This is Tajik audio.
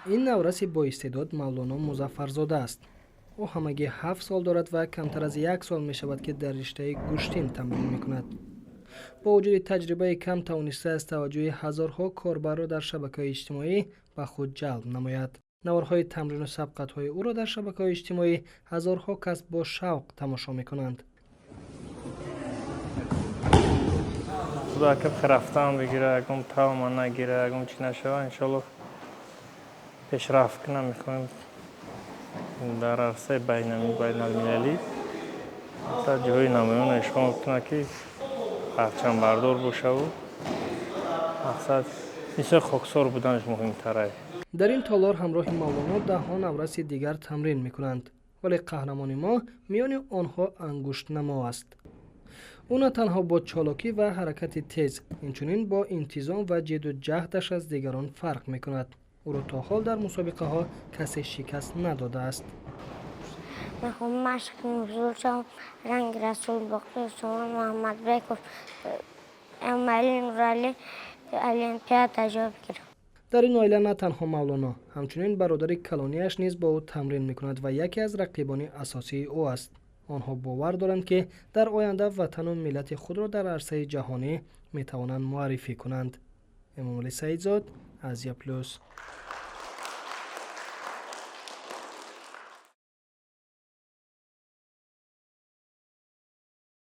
Ин навраси боистеъдод Мавлоно Музаффарзода аст. Ӯ ҳамагӣ 7 сол дорад ва камтар аз як сол мешавад, ки дар риштаи гӯштин тамрин мекунад. Бо вуҷуди таҷрибаи кам тавонистааст таваҷҷӯҳи ҳазорҳо корбарро дар шабакаҳои иҷтимоӣ ба худ ҷалб намояд. Наворҳои тамрину сабқатҳои ӯро дар шабакаҳои иҷтимоӣ ҳазорҳо кас бо шавқ тамошо мекунанд. Худо акаб рафтан бигира, ягон травма нагира, ягон чи нашава, иншоалло пешрафт кунам. Мехоҳем дар арсаи байналмилалӣ ҷои намоён ишғол кунад, ки парчамбардор бошаву мақсад бисёр хоксор буданаш муҳимтарай. Дар ин толор ҳамроҳи Мавлоно даҳҳо навраси дигар тамрин мекунанд, вале қаҳрамони мо миёни онҳо ангуштнамо аст. Ӯ на танҳо бо чолокӣ ва ҳаракати тез, инчунин бо интизом ва ҷидду ҷаҳдаш аз дигарон фарқ мекунад. Ӯро то ҳол дар мусобиқаҳо касе шикаст надодааст. Мехоҳам машқ кунам, бузург шавам, ранги Расул Боқиев, Сомон Муҳаммадбеков, Эмомалӣ Нуралӣ, олимпиада ҷой бигирам. Дар ин оила на танҳо Мавлоно, ҳамчунин бародари калонияш низ бо ӯ тамрин мекунад ва яке аз рақибони асосии ӯ аст. Онҳо бовар доранд, ки дар оянда ватану миллати худро дар арсаи ҷаҳонӣ метавонанд муаррифӣ кунанд. Эмомалӣ Саидзод, Азия Плюс.